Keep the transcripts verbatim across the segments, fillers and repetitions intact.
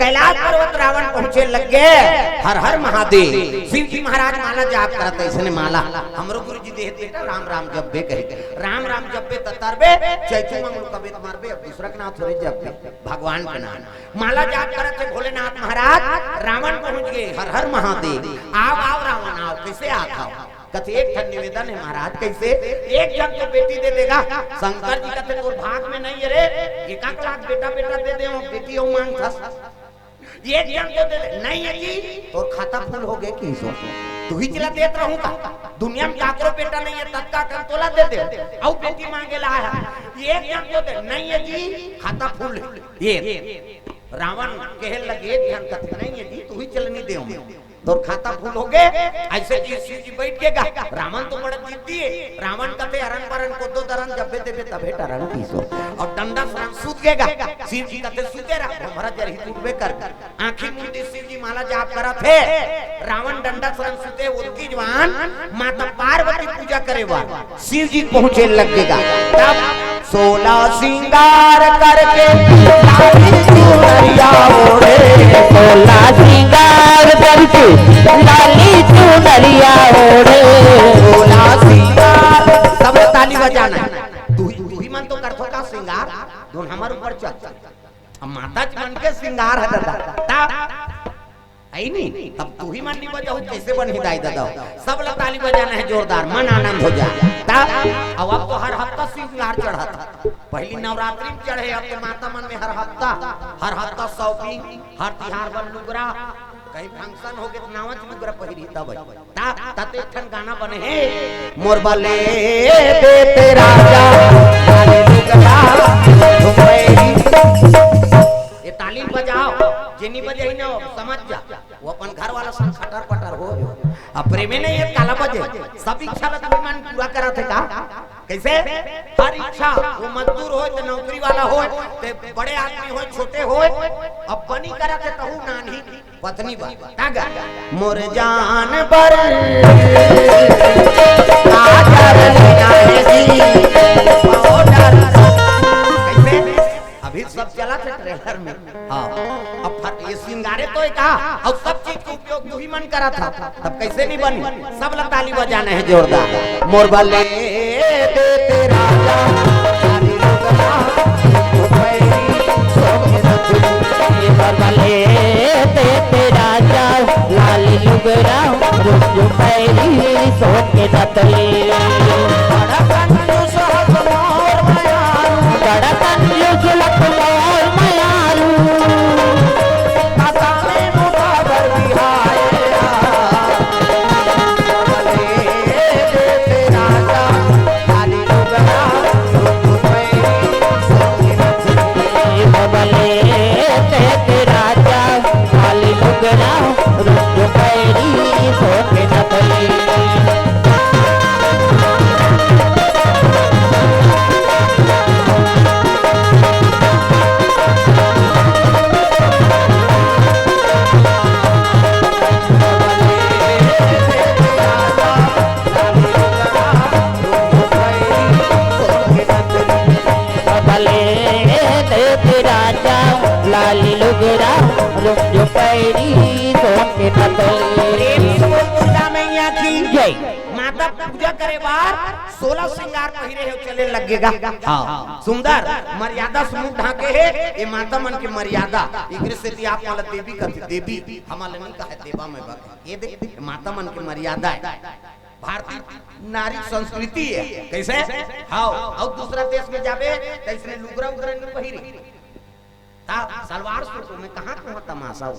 कैलाश पर्वत रावण पहुंचे लग गे। हर हर महादेव। शिव जी महाराज माला जाप करत हे, इसने माला हमरो गुरु जी देहे बेटा, राम राम जपबे कहे। राम राम जपबे त तरबे, चैतू मंगलू कबे त मरबे, अब दूसरा के नाम थोड़े जपबे, भगवान के नाम। माला जाप करत हे भोलेनाथ महाराज, रावण पहुंच गे। हर हर महादेव। आव आव रावण आव, कैसे आत हव? कथे एक ठन निवेदन हे महाराज। कैसे? एक झन तो बेटी दे देगा। शंकर जी कथे तोर भाग में नहीं हे रे, एक एक लाख बेटा बेटा दे दे, बेटी अउ मांगथस। एक झन तो दे दे। नहीं हे जी, तोर खाता फुल हो गे कि सो? तुही चला देत रहूं का? दुनिया में काकरो बेटा नहीं हे, ततका कन तोला दे दे। अउ बेटी मांगे ला हे। एक झन तो दे। नहीं हे जी, खाता फुल हे। ये रावण कहे लगे, एक झन कथे नहीं हे जी, तुही चला नहीं देव। तोर खाता फुल हो गे। ऐसे जी शिव जी बैठ गे गा। रावण तो बड़ा जिद्दी हे। रावण कथे अरन बरन कोदो दरन जब्बे देबे तभे टरन पीसो। अउ डंडा सरन सूत गे गा। शिव जी कथे सूते रह, हमरा जरही टूटबे कर। आंखी मुंदी शिव जी माला जाप करत हे। रावण डंडा सरन सूते, ओतकी जवान माता पार्वती पूजा करे बर शिव जी पहुंचे लग गे गा। तब सोलह श्रृंगार करके लाली चुनरिया ओढ़े। सोलह श्रृंगार करके लाली चुनरिया ओढ़े। सोलह श्रृंगार। सब ताली बजाना हे। तुही, तुही मन तो करथो का श्रृंगार? धुन हमर ऊपर चल। अब माता जी मन के श्रृंगार हे दादा। ता है नी, तब तुही मन नी बजाहू, कैसे बनही दाई ददा? सब ला ताली बजाना हे जोरदार, मन आनंद हो जाए। तब अब, अब तो हर हफ्ता श्रृंगार चढ़त हे। पहली नवरात्रि में चढ़े, अब तो माता मन में हर हफ्ता, हर हफ्ता shopping, हर तिहार बर लुगरा, कहीं function हो गे त नावच लुगरा पहिरी तब। ता, ता तो एक ठन गाना बने हे, मोर बले दे ते राजा, लाली लुगरा, घुमैरी। ये ताली बजाव, जे नी बजाही ना, समझ जा, वो अपन घर वाला संग खटर पटर हो। अब प्रेमे नहीं हे, काला बजे, सब इच्छा ला तुमन पूरा करत हे का? कैसे? हर इच्छा, वो मजदूर होय, तो नौकरी वाला होय, तो बड़े आदमी होय, छोटे होय, अब बनी करत हे, तहू नानी पत्नी बर। का गा? मोर जान बर काजर लेना हे जी, पाउडर। कैसे? अभी सब चलत हे trailer में। हाँ, अब फट-, ये श्रृंगारे तो हे का, अउ सब चीज के उपयोग तुही मन करत हव, तब कैसे नी बनी? सब ला ताली बजाना हे जोरदार। मोर बले दे ते राजा, लाली लुगरा, घुमैरी, सोने सखुरी। मोर बले दे ते राजा, लाली लुगरा, घुमैरी, सोने सखुरी। बड़ा कंजूस हस मोर मयारू। बड़ा कंजूस लत मोर मयारू। पता नहीं मुदा बर बिहाया। ले दे ते राजा, लाली लुगरा, रुक पैरी, सोनी रखी। बबले दे ते राजा, लाली लुगरा, रुक पैरी, सोनी रखी। भले देत राजा लाली लुगरा, रुंझ पैरी सोन के नथली। प्रेम से बोल दुर्गा मैया की जय। माता पूजा करे बार सोलह श्रृंगार पहिरे हे, चले लग गे गा। हाँ, सुंदर मर्यादा से मुंह ढांके हे, ये माता मन के मर्यादा। एकरे सेती आप मन ला देवी कथे, देवी हमन ला नहीं कहे, देवा में बा। ये दे, माता मन के मर्यादा हे। भारतीय नारी संस्कृति हे। कैसे? हाँ, अउ दूसरा देश में जाबे, त इसने लुगरा उगरा नहीं पहिरी। ता सलवार सूट में कहाँ कहाँ तमाशा हो।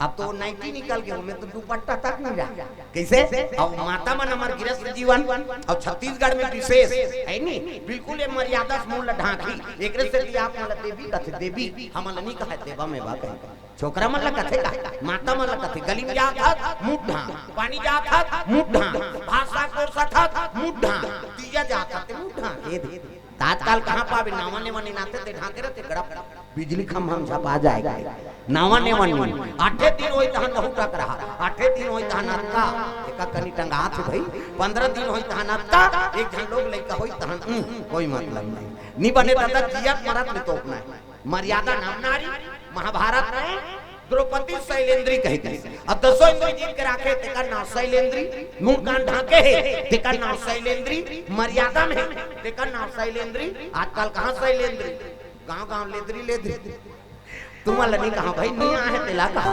अब तो नाइटी निकल गे, ओमे तो दुपट्टा तक नहीं रहा। कैसे? अब माता मन हमर गृहस्थ जीवन, अउ छत्तीसगढ़ में विशेष, हे नी? बिल्कुल ये मर्यादा से मुंह ला ढांकी। एकरे सेती आप मन ला देवी कथे, देवी हमन ला नहीं कहे, देवा में बा कहे। छोकरा मन ला कथे का? माता मन ला कथे, गली में जात हस, मुंह ढांक, पानी जात हस, मुंह ढांक, भात साग परोसत हस, मुंह ढांक, दीया जात हस, ते मुंह ढांक, ये दे। त आजकल कहाँ पाबे, नावा नेवा नी नाते ते ढांके रहते, गड़प, बिजली खंभा में झपा जाए। नावा नेवा नी, आठे दिन होई तहन बहुत टकराहा, आठे दिन होई तहन अतका, एका कनी टंगात हे भाई, पंद्रह दिन होई तहन अतका, एक झन लोग लइका होई तहन, उम, कोई मतलब नहीं। नी बने दादा, जियत मरत में तोपना हे। मर्यादा नाम नारी, महाभारत में द्रौपदी शैलेंद्री कहिथे। अब दसों इंद्री जीत के राखे, तेकर नाव शैलेंद्री। मुंह कान ढांके हे, तेकर नाव शैलेंद्री। मर्यादा में हे, तेकर नाव शैलेंद्री। आजकल कहाँ शैलेंद्री, गांव गांव लेदरी लेदरी। तुमन ल नहीं कहा भाई, नहीं आहे तेला कहा।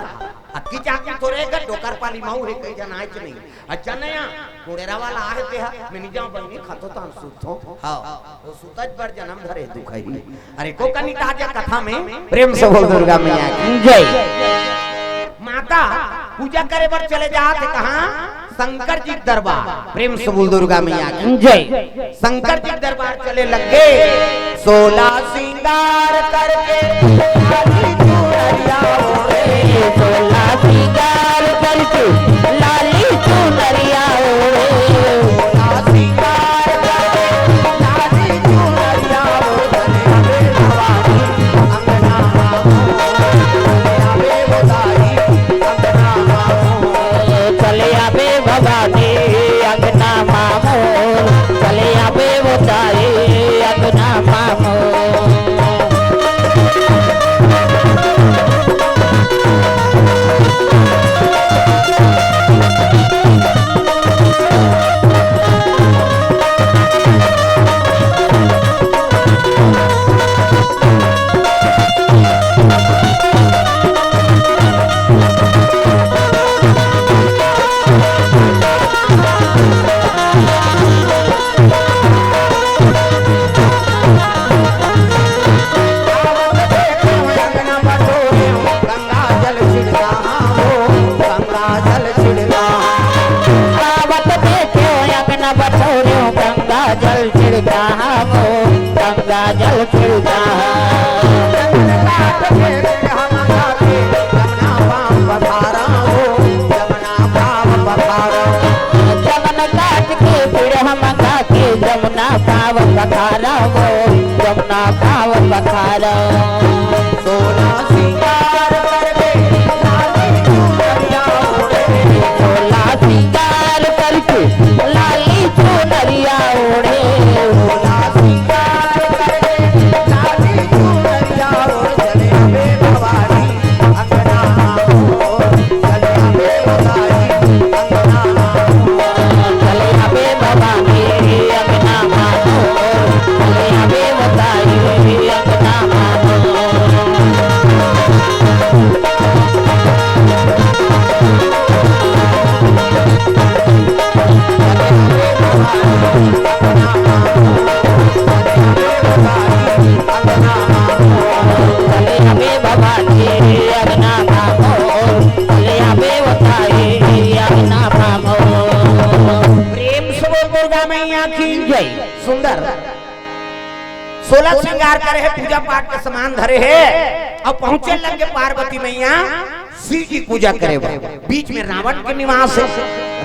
अतकी चाकू थोरे गा, डोकर पाली माऊ हे, कई जन आएच नहीं। अच्छा नया कोड़ेरा वाला आहे ते हा, मैं नहीं जाऊं बहिनी, खातो तान सुतो। हाँ, वो सुतच बर जन्म धरे दुखही। अरे को कनी ताजा कथा में प्रेम से बोल दुर्गा मैया की जय। माता पूजा करे बर चले जात हे कहाँ? शंकर जी के दरबार। प्रेम से बोल दुर्गा मैया की जय। शंकर जी के दरबार चले लगे। सोलह सिंगार करके लाली चुनरिया ओढ़े, सोलह सिंगार करके लाली चुनरिया ओढ़े, सोलह सिंगार करके लाली चुनरिया ओढ़े, अंगना मामो, अंगना मामो। चले आबे भवानी अंगना मामो, चले आबे वो ताई अंगना मामो। आवत देखे अंगना बटोरे, गंगा जल छिड़का हो, गंगा जल छिड़का। जमना पाव पधारा हो, जमना पाव पधारा। जमन काट के फिर हम गा के जमना पाव पधारा हो, जमना पाव पधारा। सोलह सिंगार करके लाली चुनरिया ओढ़े, सोलह सिंगार करके लाली चुनरिया ओढ़े, सोलह सिंगार करके लाली चुनरिया ओढ़े, चले आबे भवानी अंगना मामो, चले आबे भवानी अंगना मामो। चले आबे भवानी अंगना मामो, चले आबे भवानी अंगना मामो। चले आबे भवानी अंगना मामो, चले आबे वो ताई अंगना मामो। प्रेम से बोल दुर्गा मैया की जय। सुंदर। सोलह श्रृंगार करे हे, पूजा पाठ के सामान धरे हे, अउ पहुंचे लगे पार्वती मैया शिव जी पूजा करे बर। बीच में रावण के निवास हे,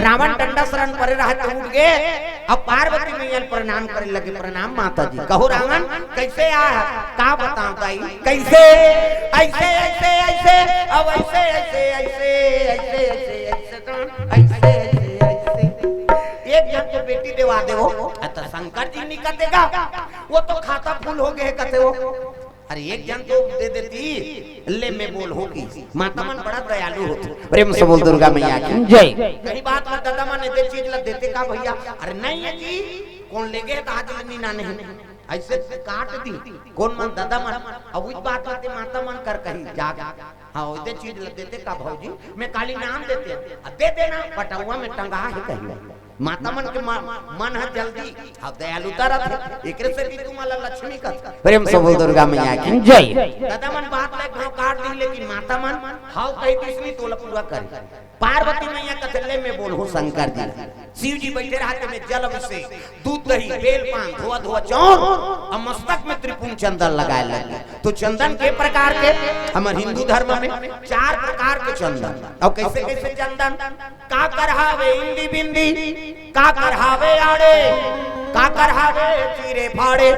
रावण डंडा शरण परे रहे त उठ गे, अब पार्वती मैया ल प्रणाम करे लगे, "प्रणाम माता जी।" कहो रावण, "कैसे आ?" "का बताओ दाई, कैसे?" "ऐसे, ऐसे, ऐसे, अब ऐसे, ऐसे, ऐसे।" एक झन के बेटी देवा देवो, अत शंकर जी निकल देगा, वो तो खाता फूल हो गए कथे वो। अरे एक झन तो दे देती, ले मैं बोलहूं कि माता मन बड़ा दयालु होथे। प्रेम से बोल दुर्गा मैया की जय। कहीं बात ला ददा मन एदे चीज ला देते का भैया? अरे नहीं हे जी, कोन लेगे हे त आज ले नी ना नहीं। अइसे काट दी, कोन मन ददा मन, अब उही बात आथे माता मन कर कही, जा, जा। हाँ, ओदे चीज ला देते का भौजी, मैं काली नाम देते, आ दे देना, पटौवा में टंगा हे कही। माता मन के म-, मन ह जल्दी, अब दयालुता रथे, एकरे से भी तुम्हारा लक्ष्मी कथे। प्रेम से बोल दुर्गा मैया की जय। ददा मन बात ले घाव काट दी, लेकिन माता मन, "हाव कही दिस नी तोला पूरा करे।" पार्वती मैया कथे, "ले मैं बोलहूं शंकर जी।" शिव जी बैठे रहते में जल अभिषेक, दूध दही, बेल पान, धोआ धोआ चाउर, अउ मस्तक में त्रिपुंड चंदन लगाए लगे। तो चंदन के प्रकार के, हमर हिंदू धर्म में चार प्रकार के चंदन। अउ कैसे कैसे चंदन? काकर हावे इंदी बिंदी, काकर हावे आड़े, काकर हावे चीरे फाड़े,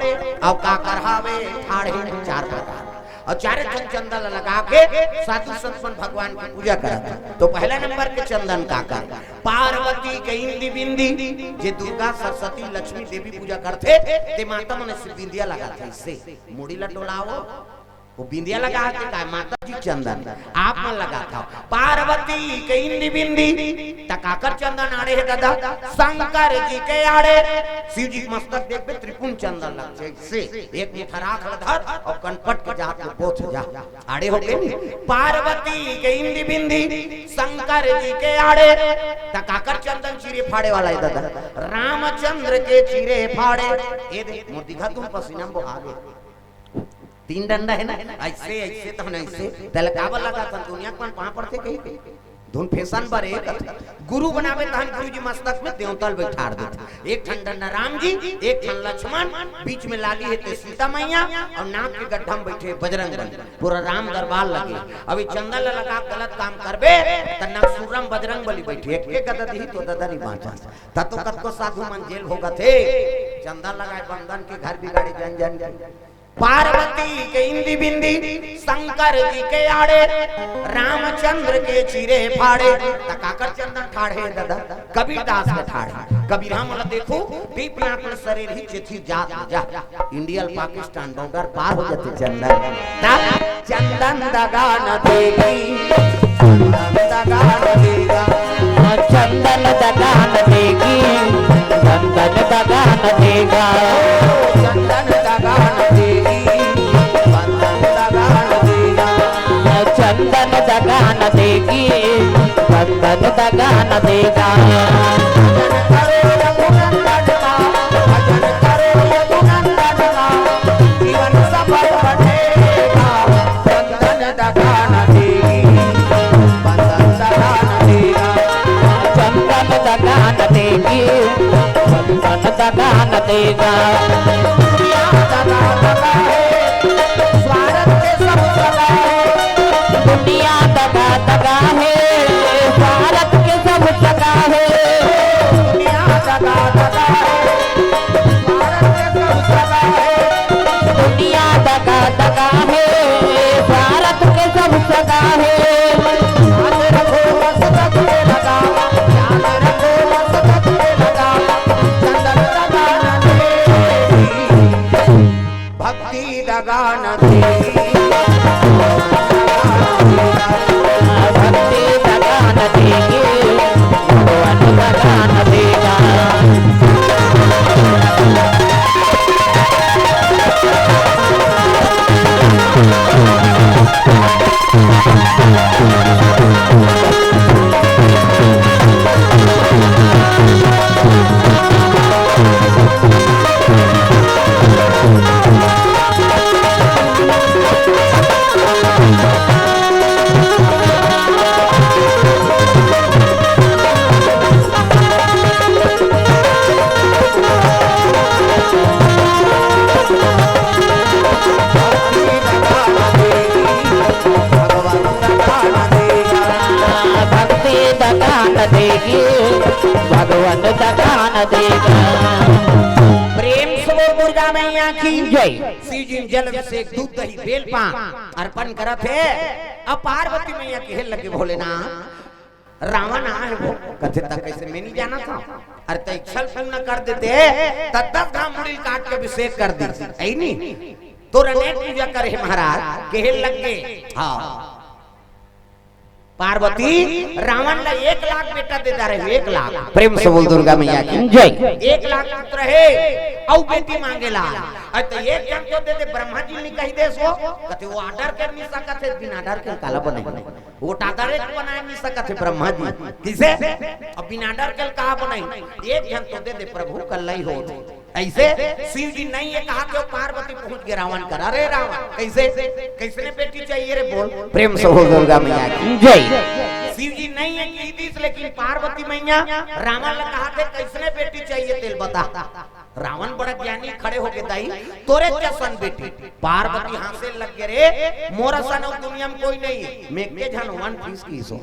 अउ काकर हावे ठाढ़े, चार प्रकार। अउ चारे ठन चंदन ल लगा के साधु संत मन भगवान के पूजा करत हे। तो पहला नंबर के चंदन काकर, पार्वती के इंदी बिंदी, जे दुर्गा सरस्वती लक्ष्मी देवी पूजा करथे, ते माता मन से बिंदिया लगाथे, इससे मुड़ी ला डोलावो, वो बिंदिया लगा के काय, माता जी चंदन आप मन लगा था। पार्वती के इंदी बिंदी, त काकर चंदन आड़े हे दादा? शंकर जी के आड़े। शिव जी के मस्तक देखबे, त्रिपुंड चंदन लग से एक मुठा राख ल धर अउ कनपट के जात ले बोथ जा। आड़े हो गए नी? पार्वती के इंदी बिंदी, शंकर जी के आड़े। त काकर चंदन चीरे फाड़े वाला हे दादा? रामचंद्र के चीरे फाड़े। ए दे, मोर दिखा तुम पसीना में बोहा गे। तीन डंडा हे ना, अइसे, अइसे, तहन अइसे, तेला काबर लगा तहन दुनिया के मन पाँव पड़थे कही, कही। धुन फैशन बर एक गुरु बनावे तहन गुरु जी मस्तक में देवता ल बैठार देथे। एक ठन डंडा राम जी, एक ठन लक्ष्मण, बीच में लाली हे ते सीता मैया अउ नाक के गड्ढा में बैठे बजरंग बली। पूरा राम दरबार लगे। अभी चंदन ल लगा के गलत काम करबे, त नकसुरम बजरंग बली बैठे, एक के गदा दिही तो ददा नहीं बाँचा। त तो कतको साधु मन जेल भोगत हे, चंदन लगाए बंदन के घर बिगाड़े जन जन के। पार्वती के इंदी बिंदी, शंकर जी के आड़े, रामचंद्र के चीरे फाड़े। त काकर चंदन ठाढ़े दादा? कबीरदास के ठाढ़े। कबीर हम ला देखू, दीपनाथ में शरीर ही चेथी जात जा। इंडिया पाकिस्तान बॉर्डर पार हो जाते चंदन। तब चंदन दगा न देगी, चंदन दगा न देगा। चंदन दगा न देगी, चंदन दगा न देगा। चंदन दगा न देगी, चंदन दगा न देगा। चंदन दगा न देगी, चंदन दगा न देगा। भजन करो रघुनंदन का, भजन करो रघुनंदन का, जीवन सफल बनेगा। चंदन दगा न देगी, चंदन दगा न देगा। चंदन दगा न देगी, चंदन दगा न देगा। दुनिया दगा दगा है, स्वार्थ के सब सगा है। दुनिया दगा दगा है, स्वार्थ के सब सगा है। दुनिया दगा दगा है, स्वार्थ के सब सगा है। दुनिया दगा दगा है, स्वार्थ के सब सगा है। ध्यान रखो मस्तक पे लगा, ध्यान रखो मस्तक पे लगा। चंदन दगा न देगी, भक्ति दगा न देगी। भक्ति दगा न देगी, भगवान दगा न देगा। भक्ति दगा न देगी, भगवान दगा न देगा। प्रेम से बोल दुर्गा मैया की जय। शिव जी जल अभिषेक, दूध दही बेल पान अर्पण करत हे। अब पार्वती मैया कहे लगे, भोलेनाथ, रावण आए वो, कथे त कइसे मैं नहीं जाना था। अरे त एक छल पूर्ण कर देते, त दस घाम मुड़ी काट के अभिषेक कर दी, ऐ नहीं? तोर अनेक पूजा करे महाराज, कहे लगे। हाँ, पार्वती रावण ला एक लाख बेटा दे डारे, एक लाख। प्रेम से बोल दुर्गा मैया की जय। एक लाख पुत्र हे, अउ बेटी मांगे ला। अरे त एक झन तो दे दे, ब्रह्मा जी ने कही दे सो, कथे वो order कर नहीं सकत हे, बिना order के काला बने। वो order एक बना नहीं सकत हे ब्रह्मा जी। किसे? अब बिना order के कहा बनाई? एक झन तो दे दे प्रभु, कल्लई होत। अइसे शिव जी नहीं ये कहा के पार्वती पहुंच गए रावण कर। अरे रावण, कइसे, कइसने बेटी चाहिए रे बोल? प्रेम से बोल दुर्गा मैया की जय। शिव जी नहीं ये की दिस, लेकिन पार्वती मैया रावण ला कहा थे, कइसने बेटी चाहिए तेल बता। रावण बड़ा ज्ञानी, खड़े होके, दाई, तोरे जसन बेटी। पार्वती हाँसे लग गे रे, मोर असन अउ दुनिया में कोई नहीं हे, मैं के झन one piece की सो।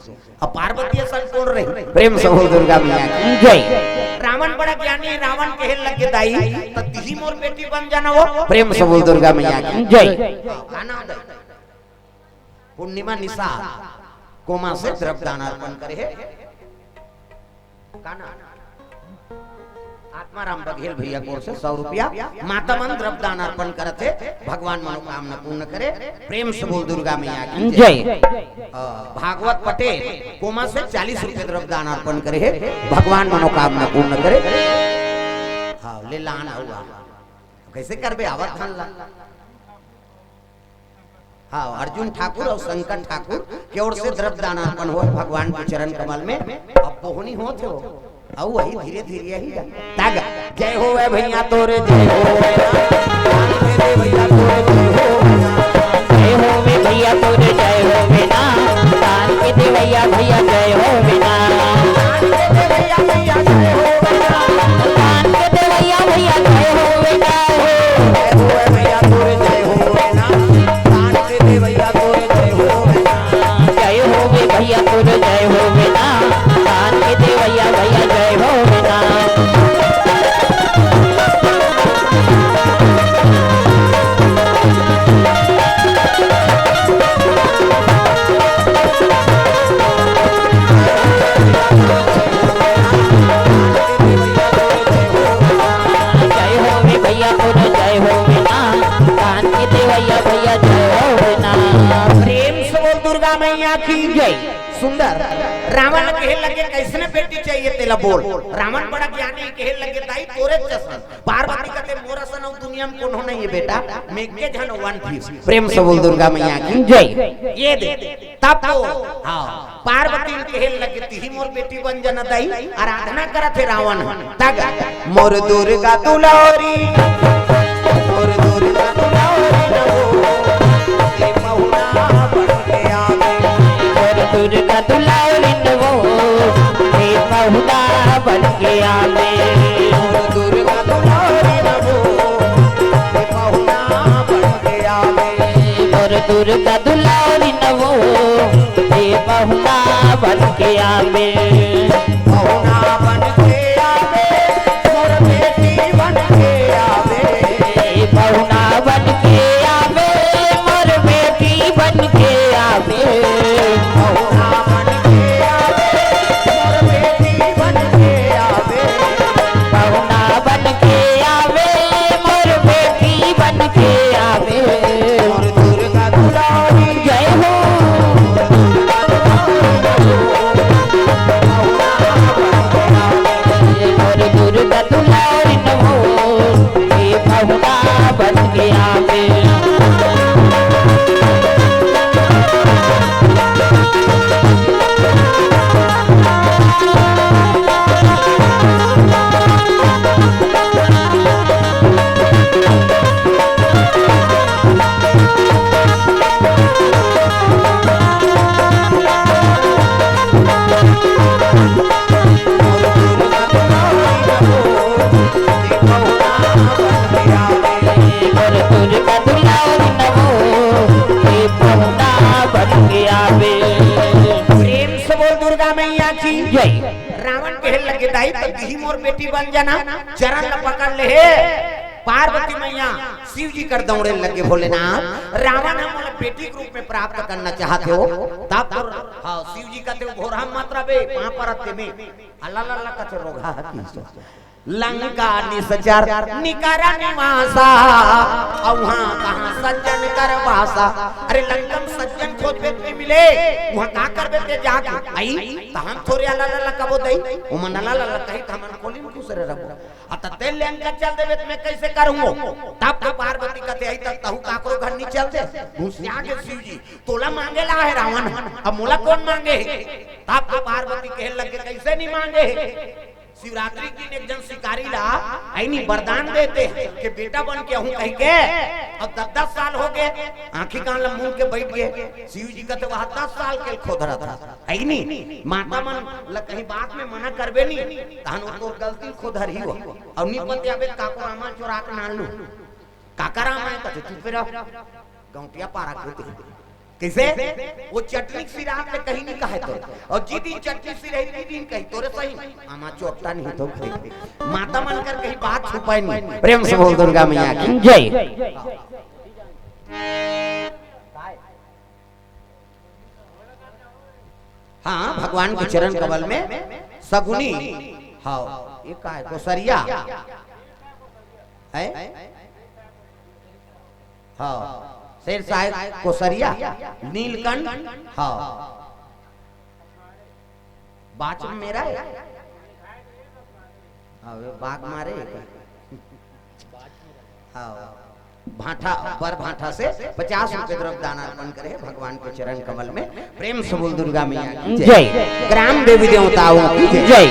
अब पार्वती असन कोन रही? प्रेम से बोल दुर्गा मैया की जय। रावण बड़ा ज्ञानी, रावण कहे लगे, दाई, त तिही मोर बेटी बन जाना वो। प्रेम से बोल दुर्गा मैया की जय। हाँ, का नाम दाई? पूर्णिमा निशा कोमा से द्रव्य दान अर्पण करे हे। का नाम? आत्माराम बघेल भैया की ओर से सौ रुपया। माता मन द्रव्य दान अर्पण करत हे, भगवान मनोकामना पूर्ण करे। प्रेम से बोल दुर्गा मैया की जय। जय। अ, भागवत पटेल कोमा से चालीस रुपये द्रव्य दान अर्पण करे हे, भगवान मनोकामना पूर्ण करे। हाँ, ले लान हुआ। कैसे करबे आवत धन ला? हाँ, अर्जुन ठाकुर और शंकर ठाकुर के ओर से द्रव्य दान अर्पण हो भगवान के चरण कमल में। अब बोहनी होत हो, अउ वही धीरे धीरे यही जा। तागा, जय हो ए भैया तोरे, जय हो ए ना। जय हो ए भैया तोरे, जय हो ए ना। दान के देवैया भैया, जय हो ए ना। दान के देवैया भैया, जय हो ए ना। दान के देवैया भैया, जय हो ए ना। जय हो ए भैया तोरे, जय हो ए ना। दान के देवैया तोरे, जय हो ए ना। जय हो ए भैया तोरे, जय हो ए ना। दान के देवैया भैया, जय हो ए ना। जय हो ए भैया तोरे, जय हो ए ना। दान के देवैया भैया, जय हो ए ना। प्रेम से बोल दुर्गा मैया की जय। सुंदर। रावण कहे लगे, "कैसने बेटी चाहिए तेला बोल।" रावण बड़ा ज्ञानी, कहे लगे, "दाई तोरे जसन।" पार्वती कहते, "मोर असन अउ दुनिया में कोनो नहीं है बेटा, मैं एके झन one piece।" प्रेम से बोल दुर्गा मैया की जय। ये दे, तब तो, हाँ, पार्वती कहे लगे, "तिही मोर बेटी बन जाना दाई।" आराधना करत हे रावण। तग, मोर दुर्गा दुलारी, मोर दुर्गा दुलारी न वो, ए पहुना बन के आवे। मोर दुर्गा दुलारी न वो, ए पहुना बन के आवे। मोर दुर्गा दुलारी न वो, ए पहुना बन के आवे। मोर दुर्गा दुलारी न वो, ए पहुना बन के आवे। पहुना बन के आवे, मोर बेटी बन के आवे। पहुना बन के आवे, मोर बेटी बन के आवे। पहुना बन के आवे, मोर बेटी बन के आवे। पहुना बन के आवे, मोर बेटी बन के आवे। मोर दुर्गा दुलारी जय हो। मोर दुर्गा दुलारी नमो, ए पहुना बन के आवे। प्रेम से बोल दुर्गा मैया की जय। रावण कहे लगे, "दाई, त तिही मोर बेटी बन जाना।" चरण ल पकड़ ले हे पार्वती मैया, शिव जी कर दौड़े लगे, "भोलेनाथ, रावण ह मोला बेटी के रूप में प्राप्त करना चाहत हो।" तब तो, हाँ, शिव जी कहते हो, "घोर हम मत रबे, पाँव परत के में।" अल्लाह, अल्लाह, अल्लाह, कथे रोगहा की सो। लंका निसचर निकर निवासा, अउ उहाँ कहाँ सज्जन कर बासा। अरे लंका में सज्जन खोजबे त नहीं मिले, उहाँ का करबे ते जाके? आई, त हम थोरे अल्लाह, अल्लाह, अल्लाह कबो दई, उमन अल्लाह, अल्लाह, अल्लाह कही त हमन कोली में खुश रहे रहबो। अ त ते लंका चल देबे त मैं कैसे करूँगो? तब तो पार्वती कहते, "आई त तहू काकरो घर नहीं चल दे।" घुसिया के शिव जी, "तोला मांगे ला हे रावण, अब मोला कौन मांगे हे?" तब तो पार्वती कहे लगे, "कैसे नहीं मांगे हे?" शिवरात्रि के दिन एक जन शिकारी ला, आई नहीं, वरदान देते हैं कि बेटा बन के आहूँ कह के। अब दस दस साल हो गए, आँखी कान ला मूंद के बैठ गए। शिव जी कहते, "वह दस साल के खोधरा था।" है नहीं, माता मन ला कहीं बात में मना करबे नहीं, तहन वो तोर गलती खोधर ही हो। और नहीं पते अबे काको आमा चोरा के नान लू। काका राम आए कथे, "चुप रह, गौंटिया पारा के होते।" कैसे? वो चटनी के सिरात ले कहीं नहीं कहे तो। और जी दिन चटनी सिराही, जी दिन कही तोरे सही, आमा चोट्टा नहीं तो कही। माता मन कर कहीं बात छुपाए नहीं। प्रेम से बोल दुर्गा मैया की जय। हाँ, भगवान के चरण कमल में सगुनी, हाँ, ये का है? कोसरिया है? हाँ, शेर शाह कोसरिया, नीलकंठ। हाँ, बाच में मेरा है। हाँ, वो बाघ मारे। हाँ, भांठा, बर भांठा से पचास रुपए द्रव्य दान अर्पण करे भगवान के चरण कमल में। प्रेम से बोल दुर्गा मैया की जय। जय। ग्राम देवी देवताओं की जय। जय।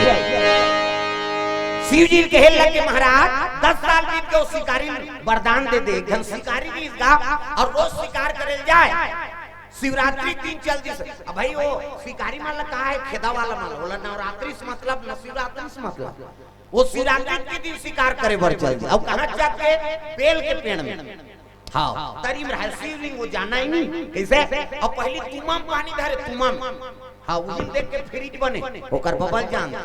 शिव जी कहे लगे, महाराज, दस साल बीत गए, शिकारी वरदान दे दे, एक धन शिकारी भी इसका, और रोज शिकार करे जाए। शिवरात्रि दिन चल दिस। अब भाई, वो शिकारी मन ला का है, खेदा वाला मन ला, ओला नवरात्रि से मतलब, न शिवरात्रि से मतलब। वो शिवरात्रि के दिन शिकार करे बर चल दिस। अब कहाँ जाके? बेल के पेड़ में। हाँ, तरी में रहे शिवलिंग, वो जाना ही नहीं। कैसे? अब पहली तुमा में पानी धरे, तुमा में। हाँ, उही देख के फ्रिज बने, ओकर बबल जान दे।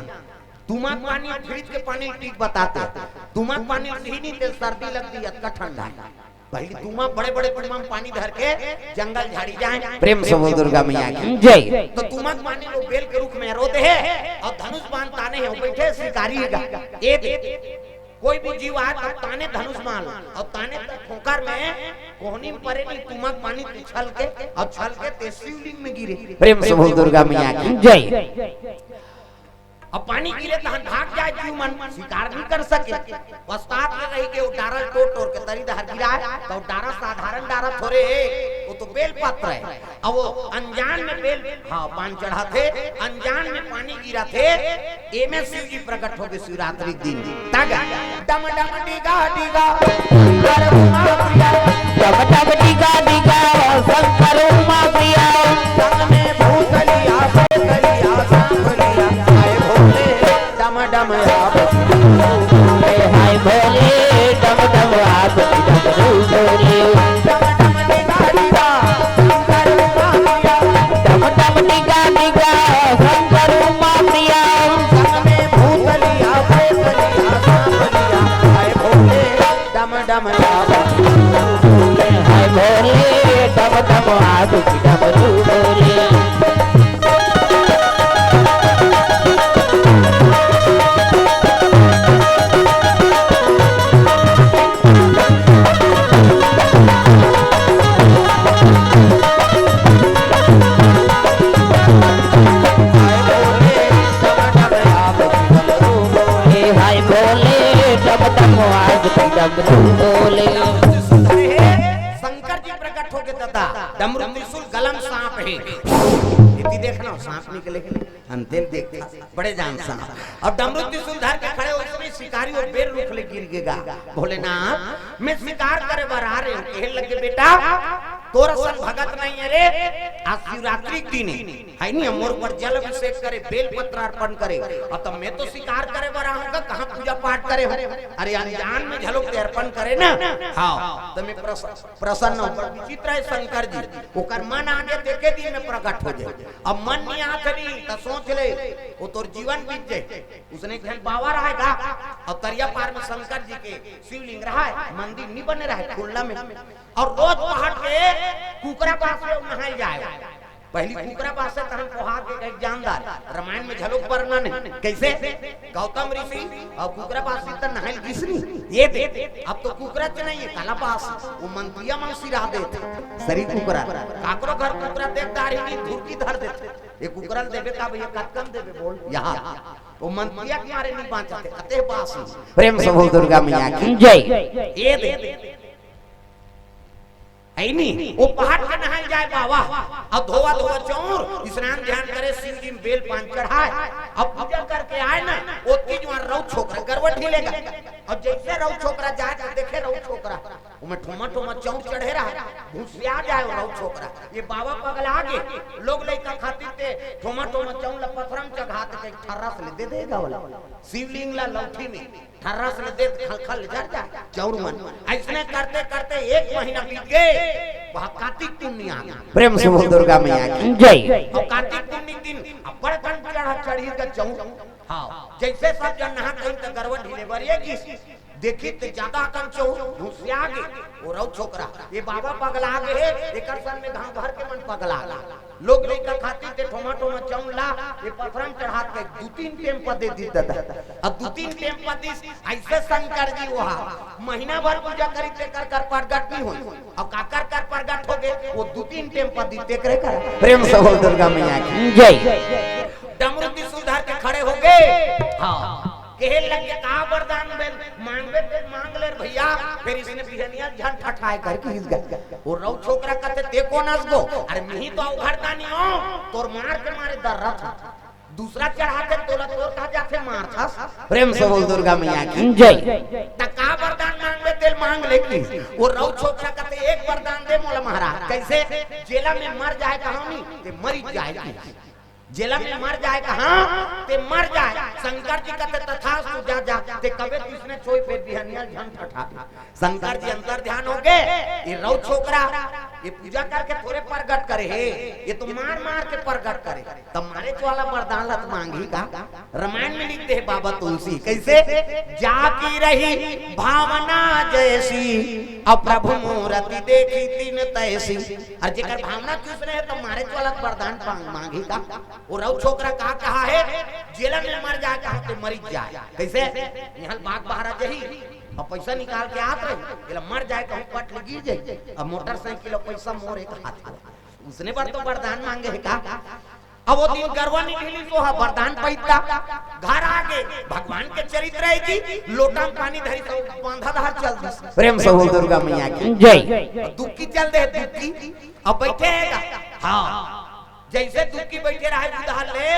तुमा के पानी, फ्रिज के पानी ठीक बताते। तुमा के पानी सही नहीं, ते सर्दी लगती, अतका ठंडा। पहली तुमा, बड़े बड़े तुमा में पानी धर के जंगल झाड़ी जाए। प्रेम से बोल दुर्गा मैया की जय। तो तुमा के पानी लोग बेल के रुख में रो दे है और धनुष बाण ताने हैं, वो बैठे शिकारी का। ये दे, कोई भी जीव आए तब ताने धनुष बाण और ताने तब ठोकर में कोहनी में परे नहीं, तुमा के पानी तू छल के और छल के ते शिवलिंग में गिरे। प्रेम से बोल दुर्गा मैया की जय। अब पानी गिरे तहन भाग जाए जीव मन, शिकार नहीं कर सके। वस्ताद में रही के वो डारा टोर टोर के तरी डहर गिराए, तो डारा साधारण डारा थोरे है, वो तो बेल पत्र है। अब वो अनजान में बेल, हाँ, पान चढ़ा थे, अनजान में पानी गिरा थे, एमे शिव जी प्रकट हो गए शिवरात्रि के दिन। तग डम डम डिगा डिगा, शंकर उमा प्रिया। डम डम डिगा डिगा, शंकर उमा प्रिया। संग में भूतलिया, भूतलिया, सांभलिया, आए भोले। डम डम आप, हाय भोले, डम डम आप, डम डम भोले। डम डम डिगा डिगा, शंकर उमा प्रिया। डम डम डिगा डिगा, शंकर उमा प्रिया। संग में भूतलिया, भूतलिया, सांभलिया, आए भोले। डम डम डम। हाय भोले, डम डम आदि डमरू बोले। हाय भोले, डम डम आदि डमरू बोले। शंकर जी प्रकट हो गए दादा, डमरू त्रिशूल गलम सांप है। इति देखना, सांप निकले, अंतेल देखता, बड़े जान सांप। अब डमरू त्रिशूल धर के खड़े हो, इसमें शिकारी वो बेल रुख ले गिर गेगा। भोलेनाथ, मैं शिकार करे बर आ रहे हूँ। कहे लगे, बेटा, तोर असन भगत नहीं है रे, आज शिवरात्रि के दिन है। है नहीं, हम मोर पर जल अभिषेक करे, बेल पत्र अर्पण करे, और तब मैं तो शिकार करे बर आऊंगा, कहाँ पूजा पाठ करे हो? अरे, अनजान में झलक ते अर्पण करे ना। हाँ, तो मैं प्रस-, प्रसन्न हूँ। पर विचित्र है शंकर जी, ओकर मन आगे देखे दिन में प्रकट हो जाए। अब मन नहीं आत नहीं, तो सोच ले, वो तोर जीवन बीत जाए। उसने एक झन बाबा रहेगा, और तरिया पार में शंकर जी के शिवलिंग रहा है, मंदिर नहीं बने रहा है, खुला में। और रोज पहाड़ के कुकरा बास में नहाए जाए। पहली कुकरा बासे तहन पोहार के कहे जानदार, रामायण में झलोक वर्णन है। कैसे? गौतम ऋषि और कुकरा बासे त नहाइल गिसनी। ये दे, अब तो कुकरा च नहीं है, काला बास, वो मंतिया मन सिरा देते। सरी कुकरा, काकरो घर कुकरा देख दाढ़ी की धुरकी धर देते। ये कुकरा ल देबे का भैया, कतकम देबे बोल, यहाँ। वो मंतिया के मारे नहीं बांचते, अते बास। प्रेम से बोल दुर्गा मैया की जय। ये दे, है नी? वो पहाड़ के नहाए जाए बाबा, अब धोवा धोवा चौर, स्नान ध्यान करे, शिव जी में बेल पान चढ़ाए, अब पूजा करके आए ना, ओतकी जुआर रउत छोकरा गरवा ढीलेगा। अब जैसे रउत छोकरा जाए तो देखे रउत छोकरा, उमे ठोमा ठोमा चौर चढ़े रहा, घुसिया जाए रउत छोकरा। ये बाबा पगला गे, लोग लइका खातिर ते ठोमा ठोमा चौर ला पथरा म चघात के ठर्रा से ले दे देगा वाला। शिवलिंग ला लौठी में ठर्रा से ले दे, खलखल जर जा, चौर मन। ऐसने करते करते एक महीना बीत गए, वहाँ कार्तिक पुन्नी आ गई। प्रेम से बोल दुर्गा मैया की जय। और कार्तिक पुन्नी दिन अब्बड़ कन चढ़ा चढ़ी का चौर। हाँ, जैसे सब जन नहा कहीं तो गरवा ढीले बर ये गिस। देखी ते ज्यादा कन चौर घुसिया गे, वो रउत छोकरा, ये बाबा पगला गे हे, एकर सन में गांव भर के मन पगला गे। लोग लइका खाती ते ठोमा ठोमा चाउर ला, ये पथरा म चढ़ा के दू तीन टेम पा दे दीस दादा। अब दू तीन टेम पा दीस, अइसे शंकर जी ओहा महीना भर पूजा करी, तेकर कर प्रगट नइ होय। अब काकर कर प्रगट होगे, वो दू तीन टेम पा दीस तेकरे कर। प्रेम से बोल दुर्गा मैया की जय। डमरू त्रिशूल धर के खड़े होगे। हाँ। कहे लगे, "का वरदान बे मांगबे ते मांग ले रे भइया।" फेर इसने बिहनिया झन ठठाय करके हिस गा। वो रउ छोकरा कथे, "ते कोन अस गो?" "अरे मिही तो अवघड़दानी हो, तोर मार के मारे दर्रत हो। दूसरा चढ़ाथे तोला, तोर कहा जाथे मारथस।" प्रेम से बोल दुर्गा मैया की जय। "त का वरदान मांगबे तेल मांग ले" किस। वो रउ छोकरा कथे, "एक वरदान दे मोला महाराज।" "कइसे?" "जेला में मर जाय कहांव नी, ते मरिच जाय" किस। "जेला में मर जाय कहांव, ते मर जाय।" शंकर जी कथे, "तथास्तु, जा, जा।" ते कबे किसने छोय फेर बिहनिया झन ठठा। शंकर जी अंतर ध्यान होगे, ये रउ छोकरा, ये पूजा करके थोरे प्रगट करे हे, ये तो मार मार के प्रगट करे। त मारेच वाला वरदान ला त मांगही का? रामायण में लिख दे हे बाबा तुलसी, कइसे? "जाकी रही भावना जैसी, अब प्रभु मूरति देखी तिन तैसी।" अउ जेकर भावना किसने हे, त मारेच वाला वरदान मांग, मांगही का? वो रउ छोकरा का कहा हे, "जेला में मर जाय कहांव ते मरिच जाय।" कइसे? इहां बाघ बहरा जाही, अब पइसा निकाल के आत रही, एला मर जाय कहूं पट ले गिर जाही, अब मोटरसाइकिल अउ पइसा मोर एक हाथ में। उसने बर तो वरदान मांगे हे का? अब वो दिन गरवा नइ ढिलिस, वो हा वरदान पइता, घर आगे, भगवान के चरित्र हे जी, लोटा म पानी धरिस अउ बांधा डहर चल दिस। प्रेम से बोल दुर्गा मैया की जय। दुक्की चल दे, दुक्की, अब बइठे हे गा। हाँ। जइसे दुक्की बइठे रहय, उधार ले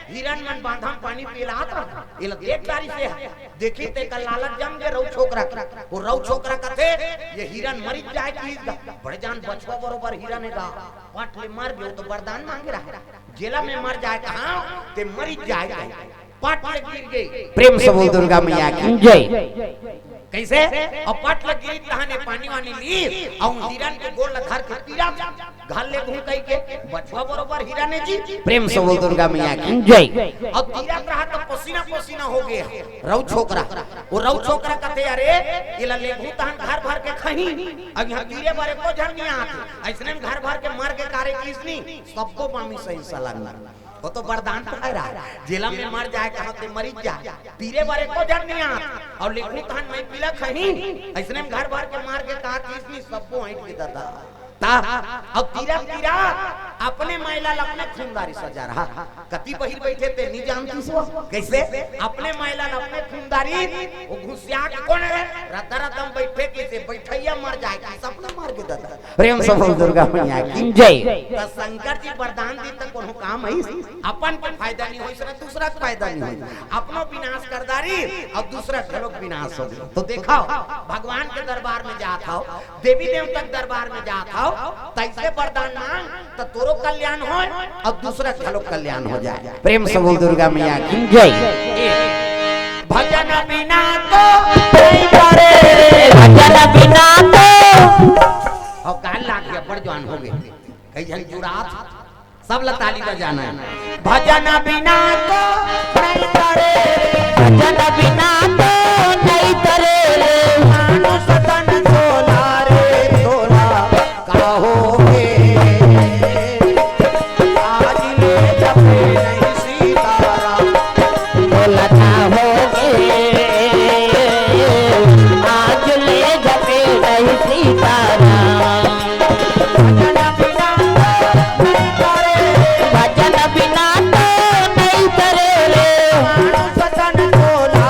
हिरन मन बांधा म पानी पिए ला आत रहय। एला देख डारिस हे, देखिस तेकर लालच जम गे रउ छोकरा के। वो रउ छोकरा कथे, "ये हिरन मरिच जाय किस गा।" बड़े जान बछवा बरोबर हिरन हे गा। पट ले मर गे, वो तो वरदान मांगे रहय, "जेला में मर जाय कहांव, ते मरिच जाय।" पट ले गिर गे। प्रेम से बोल दुर्गा मैया की जय। कइसे? अउ पट ले गिरिस तहाने पानी वानी लिस, अउ हिरन के गोड़ ला धर के तीरत, "घर लेगहूं" कहिके, बछवा बरोबर हिरन हे जी। प्रेम से बोल दुर्गा मैया की जय। अउ तीरत रहय त पसीना पसीना होगे रउ छोकरा। वो रउ छोकरा कथे, "अरे, एला लेगहूं तहन घर भर के खही, अब इहां तीरे बर एको झन नइ आत हे, अइसने म घर भर के मर गे कारे किस नी, सबको बामी सही सलामी।" वो तो वरदान पाय रहय, "जेला में मर जाय कहांव ते मरिच जाय, तीरे बर एको झन नइ आत, अउ लेगहूं तहन मैं पीला खही, अइसने म घर भर के मर गे का किस नी, सबको अइंठ गे दादा।" त अउ तीरत तीरत अपने माई लाल अपने खून डारिस जा रहय। कती बहिर बइठे ते नइ जानतिस वो। कइसे? अपने माई लाल अपने खून डारिस, वो घुसिया के कोन हे? रद्दा रद्दा म बइठे किसे, बइठइया मर जाय किस, अपने मर गे दादा। प्रेम से बोल दुर्गा मैया की जय। त शंकर जी वरदान दिस त कोनो काम अइस, अपन के फायदा नइ होइस, न दूसरा के फायदा नइ होइस, अपनो विनाश कर डारिस अउ दूसरा के घलोक विनाश होगे। त देखव, भगवान के दरबार में जात हव, देवी देवता के दरबार में जात हव, त अइसे वरदान मांग त तोरो कल्याण होय अउ दूसरा के घलोक कल्याण हो जाय। प्रेम से बोल दुर्गा मैया की जय। भजन बिना तो नहीं करे, भजन बिना तो। अउ गान लाग गया, बड़ जवान होगे। कई झन जुड़ात, सब ला ताली बजाना हे। भजन बिना तो नहीं करे, भजन बिना तो नहीं करे रे। मानुष तन झोला रे झोला, का होगे? आज ले जपे नहीं सीताराम। बोला का होगे? आज ले जपे नहीं सीताराम। भजन बिना तो नहीं करे, भजन बिना तो नहीं करे रे। मानुष तन झोला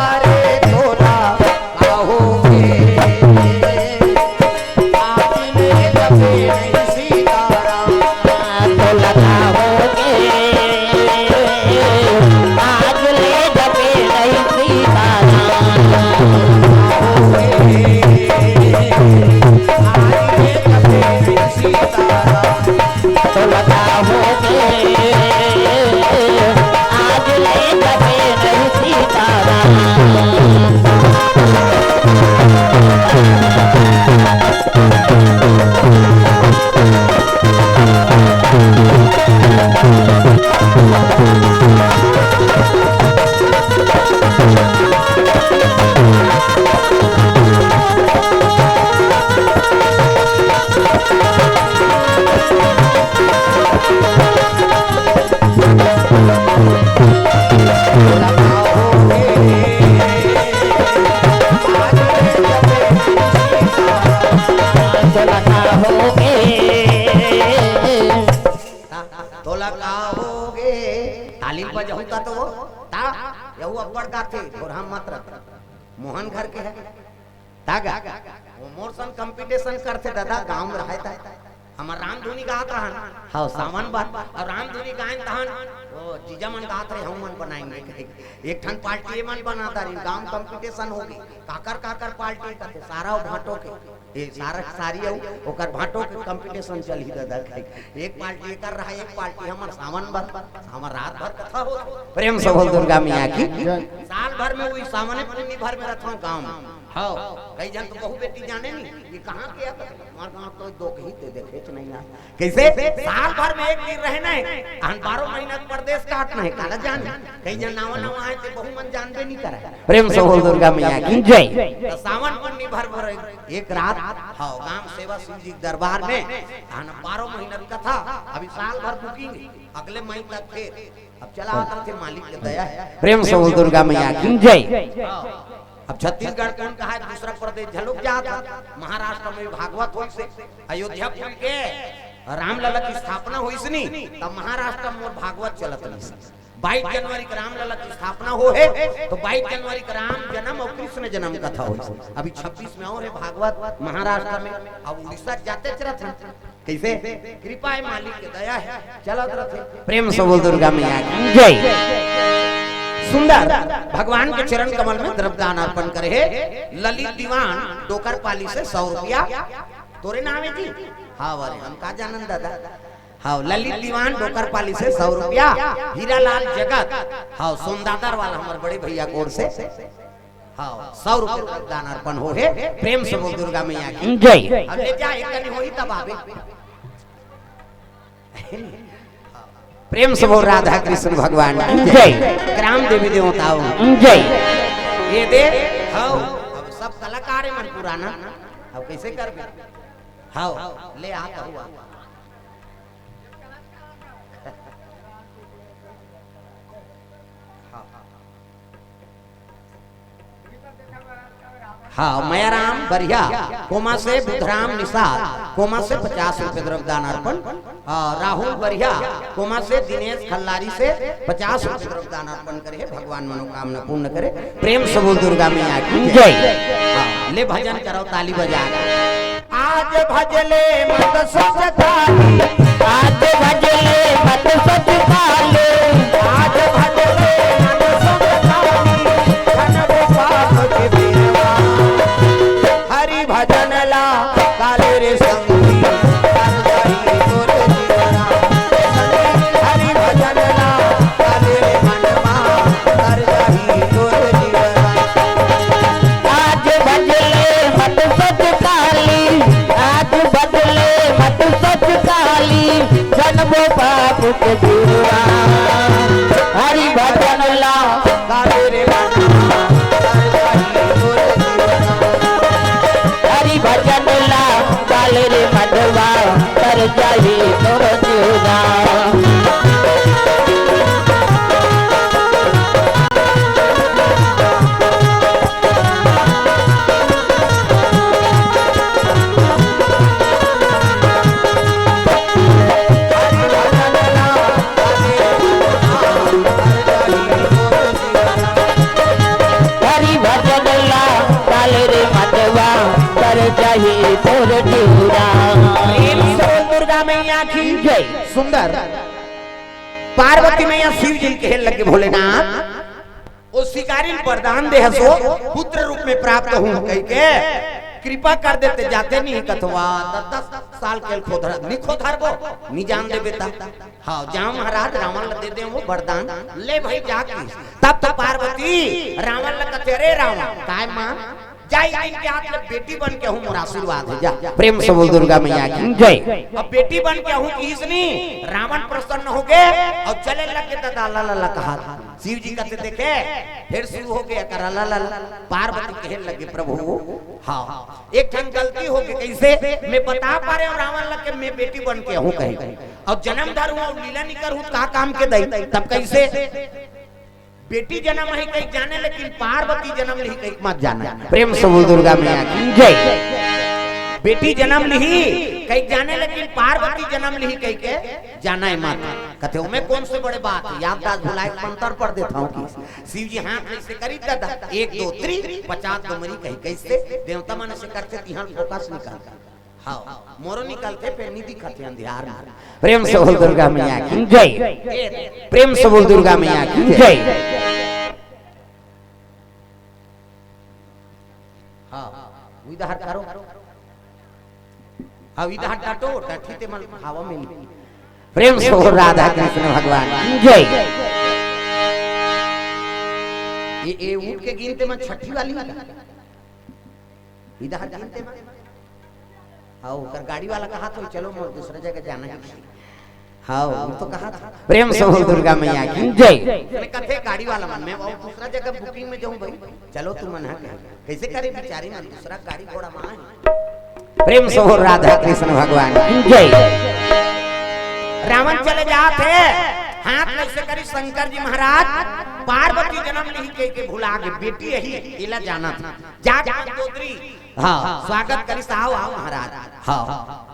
होगे। ताली बजाहूं त वो ता यहू अब्बड़ गाथे, थोरहा मत रख। मोहन घर के हे। तागा, वो मोर संग competition करथे दादा, गांव में रहय ता। हमर रामधुनी गात रहन, हव, सावन बर, अउ रामधुनी गायन तहन, वो जीजा मन गात रहे, हम मन बनाएंगे। एक ठन पार्टी मन बना डारिन, गांव competition होगे, काकर काकर पार्टी कथे, सारा भांटो के, ए, सारा सारी अउ ओकर भांटो के competition चलही दादा। एक पार्टी एकर रहा, एक पार्टी हमर सावन बर, हमर रात भर कथा हो। प्रेम से बोल दुर्गा मैया की। साल भर में वही सावने पुन्नी भर में रथों गांव में। हव, कई झन तो बहू बेटी जाने नहीं, ये कहाँ के आत हे? हमार गांव तो दो कही ते देखेच नहीं ना। कइसे? साल भर में एक दिन रहना हे, अहन बारह महीना के परदेस काटना हे, काला जाने। कई झन नावा नावा आए ते बहू मन जानबे नहीं करे। प्रेम से बोल दुर्गा मैया की जय। त सावन पुन्नी भर भर एक रात, हव, गांव सेवा शिव जी के दरबार में, अहन बारह महीना के कथा, अभी साल भर booking हे, अगले महीना तक फिर अब चला आत रथे, मालिक के दया हे। प्रेम से बोल दुर्गा मैया की जय। अब छत्तीसगढ़ कौन कहा हे, दूसरा प्रदेश झलुक जात हे। महाराष्ट्र में भागवत होइस हे, अयोध्या पुरी के रामलला के स्थापना होइस नी, तब महाराष्ट्र में भागवत चलत रहिस। बाईस जनवरी के रामलला के स्थापना हो हे, तो बाईस जनवरी के राम जन्म अउ कृष्ण जन्म कथा होइस। अभी छब्बीस में अउ हे भागवत महाराष्ट्र में, अब उड़ीसा जातेच रथन। कइसे? कृपा हे, मालिक के दया हे, चलत रथे। प्रेम से बोल दुर्गा मैया की जय। सुंदर भगवान के चरण कमल में द्रव्यदान अर्पण करे हे ललित दीवान डोकरपाली से सौ रुपया। तोरे नाम हे जी? हव, अरे हम का जानन दादा। हव, ललित दीवान डोकरपाली से सौ रुपया, हीरालाल जगत, हव, सोनदादर वाला हमर बड़े भैया के ओर से हव, सौ रुपया दान अर्पण हो हे। प्रेम से बोल दुर्गा मैया की जय। अब ले जा, एक कनी होही तब आबे। प्रेम से बोल राधा कृष्ण भगवान की जय। जय। ग्राम देवी देवताओं की जय। ये दे, हव, अब सब कलाकार हे मन पुराना, अब कइसे करबे? हव, ले आ, कहू आ। हाँ, मयाराम बरिया, कोमा से बुधराम निषाद, कोमा से पचास रुपये द्रव्य दान अर्पण। हाँ, राहुल बरिया, कोमा से दिनेश खल्लारी से पचास रुपये द्रव्य दान अर्पण करे हे। भगवान मनोकामना पूर्ण करे। प्रेम से बोल दुर्गा मैया की जय। हाँ, ले भजन करो ताली बजा के। आज भजले मत सच काली, आज भजले मत सच काली, आज भजले मत सच काली, धन वो पाप के बेवा। हरि भजन ला काले रे संगी, कर जाही तोर जीवना। हरि भजन ला काले रे मनवा, कर जाही तोर जीवना। आज भजले मत सच काली, आज भजले मत सच काली, जनबो बाप के जुआ। हरि भजन ला काले रे मनवा, हरि भजन ला काले रे मनवा, कर जाही तोर जुआ। हरि भजन ला काले रे मनवा, कर जाही तोर जुआ। प्रेम से बोल दुर्गा मैया की जय। सुंदर पार्वती मैया शिव जी के कहे लगे भोलेनाथ, ओ शिकारी ल वरदान दे हसो, पुत्र रूप में प्राप्त हूँ कह के कृपा कर देते जाते नहीं कथवा। दस दस साल के खोधर, नहीं खोधर वो, नहीं जान दे बेटा। हाँ, जाओ महाराज, रावण ल दे दे वो वरदान, ले भाई जाके। तब तो पार्वती रावण ल कथे, "अरे रावण, काय माँ, जा एक दिन के हाथ ले बेटी बन के हूँ, मोर आशीर्वाद हे, जा।" प्रेम से बोल दुर्गा मैया की जय। अब बेटी बन के हूँ किहिस नी, रावण प्रसन्न हो गे अउ चले लगे त ला ला ला कहा। शिव जी कथे देखे, फिर शुरू हो गया करा ला ला ला। पार्वती कहे लगे, "प्रभु, हाँ, एक ठन गलती हो गई, कइसे? मैं बता पा रहे हूँ रावण ल के मैं बेटी बन के हूँ कहे, अउ जन्म धर हूँ अउ लीला निकर हूँ, का काम के दई, तब कइसे?" बेटी जन्म हे कहीं जाने, लेकिन पार्वती जन्म नहीं कहीं मत जाना। प्रेम से बोल दुर्गा मैया की जय। बेटी जन्म लिही कहिके जाने, लेकिन पार्वती जन्म लिही कहिके जाने मत। कथे, "ओमे कौन से बड़े बात हे?" याददाश्त भुलाय के मंतर पढ़ देथंव कि शिव जी हाथ अइसे करिस ददा, एक दो तीन, पचास डोमरी कही, कइसे देवता मन अइसे करथे, तिहां फोकस निकलथे। हाँ, मोरो निकलथे, फेर नइ दिखत हे अंधियार में। प्रेम से बोल दुर्गा मैया की जय। प्रेम से बोल दुर्गा मैया की जय। हाँ, उइदहर करो। हाँ, इदहर डटो, डटही ते मन हवा मिली। प्रेम से बोल राधा कृष्ण भगवान की जय। ये, ये ऊंट के गिनते मन छठी वाली वाला। इदहर गिनते मन। हाँ, ओकर गाड़ी वाला कहाथे, "चलो, मोर दूसरा जगह जाना हे।" हाँ, वो तो कहाथे। प्रेम से बोल दुर्गा मैया की जय। मैं कथे गाड़ी वाला मन, "मैं वो दूसरा जगह booking में जाऊं भाई, चलो तुमन हा कहे।" कइसे करे बिचारी मन, दूसरा गाड़ी घोड़ा मांगे। प्रेम से बोल राधा कृष्ण भगवान की जय। रावण चले जात हे, हाथ में से करी शंकर जी महाराज, पार्वती जन्म लिही कहिके भुला गे, बेटी अही, एला जानत हे। जाके मंदोदरी हाँ, स्वागत करिस, "आओ, आओ महाराज।" हाँ,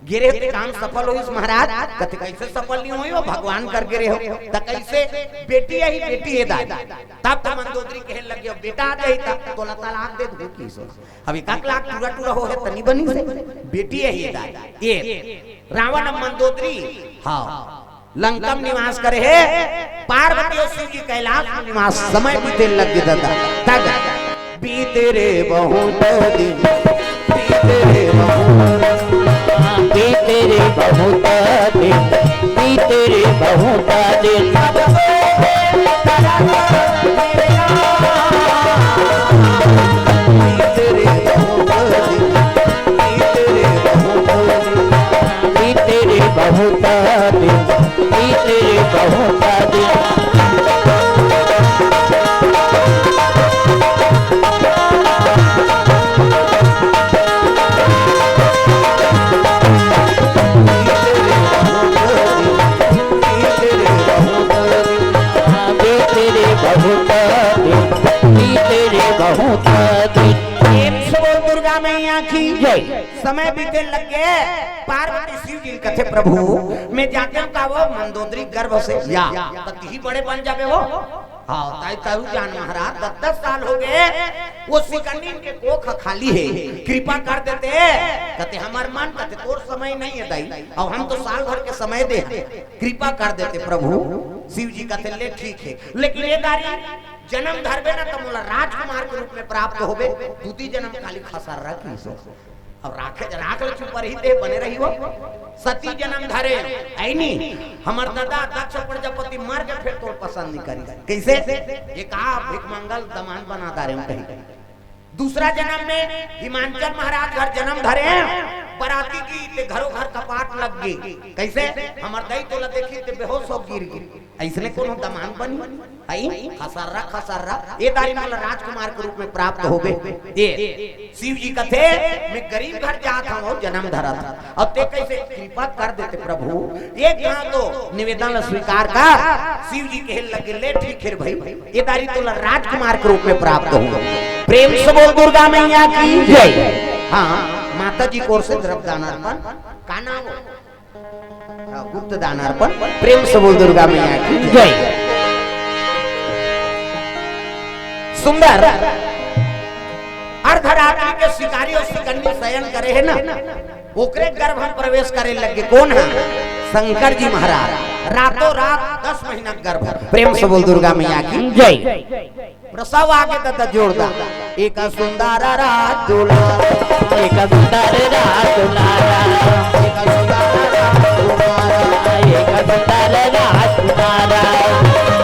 गे रहे ते काम सफल होइस महाराज। कथे, "कइसे सफल नइ होही, भगवान कर गे रहे हो।" त कइसे? "बेटी अही, बेटी हे दाई।" तब त मंदोदरी कहे लगे, "बेटा आ जाही त तोला तलाक दे दूं।" अब एक लाख टूरा टूरा हो हे त नइ बनिस हे, बेटी अही दाई। ये रावण अब मंदोदरी, हाँ, लंका में निवास करे हे, पार्वती अउ शिव जी कैलाश में निवास। समय बीते लग गे ददा। तब बीते रे बहुत दिन, बीते रे बहुत, बीते रे बहुत दिन, बीते रे बहुत दिन। बीते रे बहुत दिन, बीते रे बहुत दिन, बीते रे बहुत दिन। बीते रे बहुत दिन। बीते रे बहुत दिन, बीते रे बहुत दिन। प्रेम से बोल दुर्गा मैया की जय। समय बीते लग गे, पार्वती शिव जी ल कथे, "प्रभु, मैं जातेंव का वो मंदोदरी गर्भ से?" या, "त तिही बड़े बन जाबे वो।" हाँ, ताई ताऊ जान महाराज, दस दस साल हो गे, वो शिकंडी के कोख खाली हे, कृपा कर देते। कथे, "हमर मन," कथे, "तोर समय नइ हे दाई, अउ हम तो साल भर के समय दे हन, कृपा कर देते प्रभु।" शिव जी कथे, "ले ठीक हे, लेकिन ए दारी जन्म धरबे ना त मोला राजकुमार के रूप में प्राप्त होबे।" दूती जन्म खाली खसर रख ली सो। अब राखे, राख ले चुप रही, देह बने रही हो। सती जन्म धरे, ऐनी। हमर दादा दक्ष प्रजापति मर के फेर तोर पसंद नइ करी। कइसे? ये का भिखमंगल दमांद बना डारे हम कहीं। दूसरा जन्म में हिमांचल महाराज घर जन्म धरे, बराती गे ते घरो घर कपाट लग गे। कइसे? हमर दाई तोला देखी ते बेहोश हो गिर गे। अइसने कोनो दमांद बनी? हई? खसर्रा, खसर्रा। ए दारी मोला राजकुमार के रूप में प्राप्त होबे। ए, शिव जी कथे, "मैं गरीब घर जात हंव, जन्म धरत हंव। अब ते कइसे कृपा कर देते प्रभु? एक घांव तो निवेदन ला स्वीकार कर।" शिव जी कहे लगे, "ले ठीक हे भाई, ए दारी तोला राजकुमार के रूप में प्राप्त हों।" प्रेम से बोल दुर्गा मैया की जय। हाँ, माता जी की ओर से द्रव्य दान अर्पण। का नाम हो? हाँ, गुप्त दान अर्पण। प्रेम से बोल दुर्गा मैया की जय। सुंदर अर्धरात्रि के शिकारी अउ शिकन्नी शयन करे हे ना, ओकरे गर्भ में प्रवेश करे लग गे। कोन हे? शंकर जी महाराज। रातों रात दस महीना गर्भ। प्रेम से बोल दुर्गा मैया की जय। प्रसव आगे त जोरदार। एक सुंदर रात दुलारा, एक सुंदर रात दुलारा, एक सुंदर रात दुलारा, एक सुंदर रात दुलारा।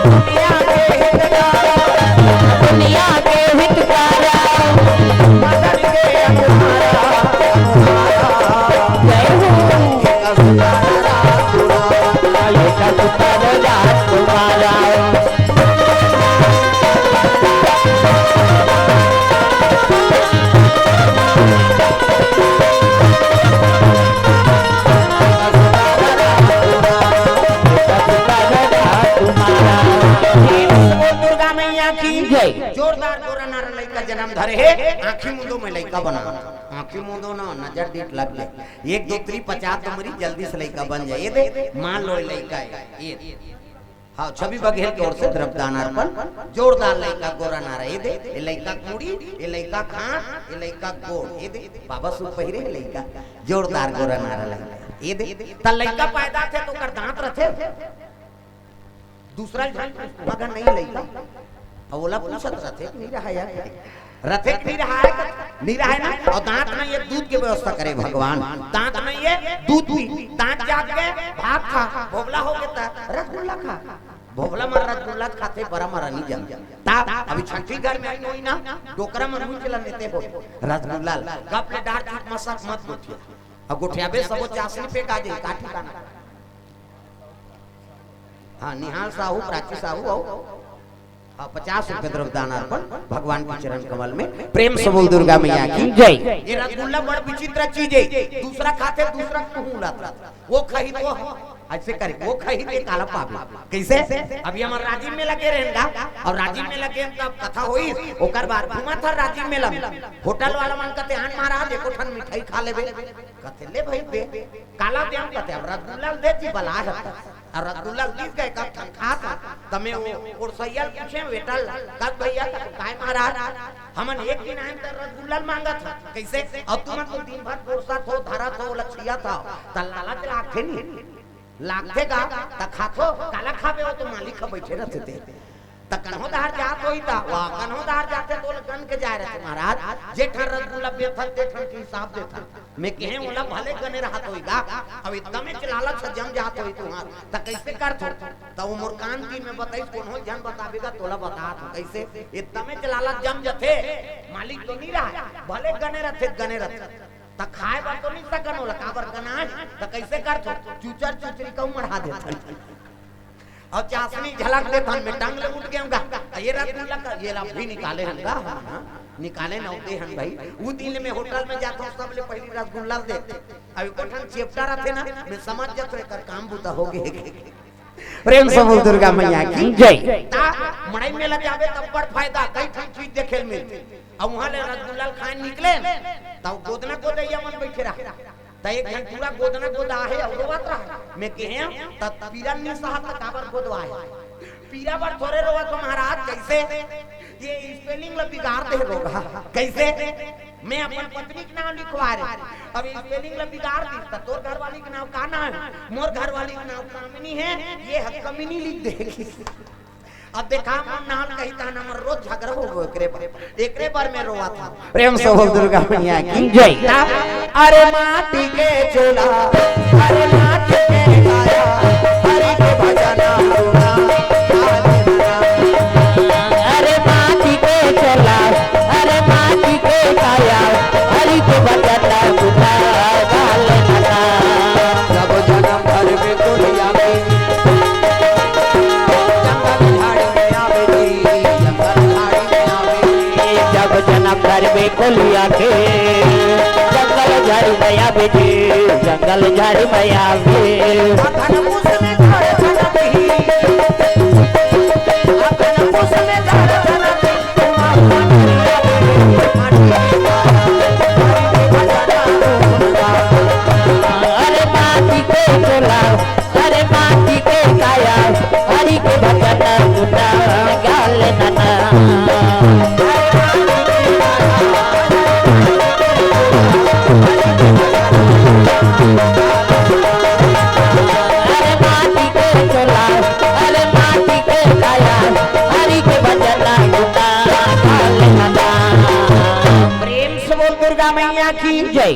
दुनिया के हितकारा, दुनिया के हितकारा, मदन के अनुहारा। जय हो। एक सुंदर रात दुलारा, एक सुंदर रात दुलारा। दुर्गा मैया की जय। जोरदार गोरा नारा लइका जनम धरे हे, आँखी मूंदो में लइका बना। आँखी मूंदो ना, नजर डीठ लग ले। एक दो तीन पचास तो मरी, जल्दी से लइका बन जाए। ये दे, मान लो लइका हे। ये दे। हाँ, छवि बघेल के ओर से द्रव्यदान अर्पण। जोरदार लइका गोरा नारा। ये दे, ये लइका के मुड़ी, ये लइका के हाथ, ये लइका के गोड़। ये दे, बाबा सूट पहिरे हे लइका। जोरदार गोरा नारा लइका। ये दे, त लइका पैदा थे तो ओकर दांत रथे। दूसरा झन मगन नहीं लइका। अब ओला पूछत रथे कि नहीं रहा यार। रथे कि नहीं रहा है? नहीं रहा है ना? और दांत नहीं है, दूध की व्यवस्था करे भगवान। दांत नहीं है, दूध पी। दांत जाग गए, भात खा। भोबला हो गया त रसगुल्ला खा। भोबला मन रसगुल्ला खाथे, बड़ा मन नहीं जान। ता अभी छठी घर में आई नोई ना, डोकरा मन मुंह चला लेते हो। रसगुल्ला ला। गप ले डार चुप मसक मत गोठिया। अब गोठिया बे सबो चाशनी पे का जाई, का ठिकाना? हाँ, निहाल साहू, प्राची साहू, आओ। हाँ, पचास रुपए द्रव्यदान अर्पण भगवान के चरण कमल में। प्रेम से बोल दुर्गा मैया की जय। ये रसगुल्ला बड़ विचित्र चीज है, दूसरा खाथे, दूसरा कहूँ लात। वो खाही तो ऐसे करे, वो खाही तो काला पावे। कैसे? अभी हमर राजिम मेला गे रहेन गा, और राजिम मेला गे तब कथा होई, ओकर बाद घूमत हन राजिम मेला में। होटल वाला मन कहते, "आन महाराज, एको ठन मिठाई खा लेबे।" कहते, "ले भाई, दे।" काला देव कहते, "अब रसगुल्ला दे जी, बला है।" और रसगुल्ला दिस गए, कब ठन खात हन, तमे वो ओरसैया ल पूछे, वेटर ल, "कब भैया, तब काय महाराज, हमन एक दिन आए त रसगुल्ला ल मांगत हन, कैसे? और तुमन तो दिन भर पोरसत हो, धरत हो, लछियत हो, त लालच लागथे नहीं।" लागथे गा, त खाथो, काला खाबे, वो तो मालिक ह बैठे रथे ते। त कन्हो डहर जात होई त, वाह, कन्हो डहर जाथे त ओला गन के जाए रथे, "महाराज, जे ठन रसगुल्ला बेथन, ते ठन के हिसाब देथन।" मैं कहे, "ओला भले गने रहत होई गा, अब एकदमे च लालच ह जम जात होई तुहार, त कैसे करथो?" त वो मोर कान की में बताइस, कोनो झन बताबे गा, तोला बतात हो, कैसे? एकदमे च लालच जम जथे, मालिक तो नहीं रहा, भले गने रथे, गने रथे। त खाए बर तो नहीं सकन ओला, काबर कना है? त कैसे करथो? चुचर चुचरी कहूँ मढ़ा देथन। और चाशनी झलक देथन, मैं टंग ले उठ गए हूँ गा। त ये रसगुल्ला का, ये ला भी निकाले हन गा, हम, हाँ? निकाले न होते हन भाई। वो दिन में होटल में जाता हूँ, सबले पहली रसगुल्ला दे। अब एको ठन चेपटा रहते ना, मैं समझ जाता हूँ, एकर काम बुता हो गए। प्रेम से बोल दुर्गा मैया की जय। ता मड़ई मेला जाबे तब बड़ फायदा, कई ठन चीज देखे ल मिलथे। अब वहां ले रसगुल्ला ल खाए निकले, तब गोदना गोदैया मन बैठे रहा। त एक झन पूरा गोदना गोदा आहे अउ रोवत रहा। मैं कहे, "त पीरा नी सहत त काबर गोदवा है?" पीरा बर थोरे रोवत हो महाराज, कैसे? ये स्पेलिंग ल बिगाड़ दे रोगा। कैसे? मैं अपन पत्नी के नाम लिखवा रहे, अब स्पेलिंग ल बिगाड़ दी, त तोर घरवाली के नाम का नाम है? मोर घरवाली के नाम कामिनी है, ये ह कमिनी लिख देगी। अब देखा, मोर नाम कही त हमर रोज झगड़ा हो गो एकरे बर, एकरे बर मैं रोवत हूँ। प्रेम से बोल दुर्गा मैया की जय। अरे माटी के चूल्हा, अरे माटी के काया, हरि के भजन सुना। अरे माटी के चूल्हा, अरे माटी के काया, हरि के भजन सुना। गाल गाना। जब जन्म भर में कुलिया में जंगल झाड़ी में आवे जी, जंगल झाड़ी में आवे। जब जन्म धर में कोलिया के, जंगल झाड़ी में आवे जी, जंगल झाड़ी में आवे। अखन पूस में झाड़ जनम ही, अखन पूस में झाड़ जनम ही। अरे माटी के चूल्हा, अरे माटी के काया, हरि के भजन गुना गाल नना। अरे माटी के चूल्हा, अरे माटी के काया, हरि के भजन गुना गाल नना। प्रेम से बोल दुर्गा मैया की जय।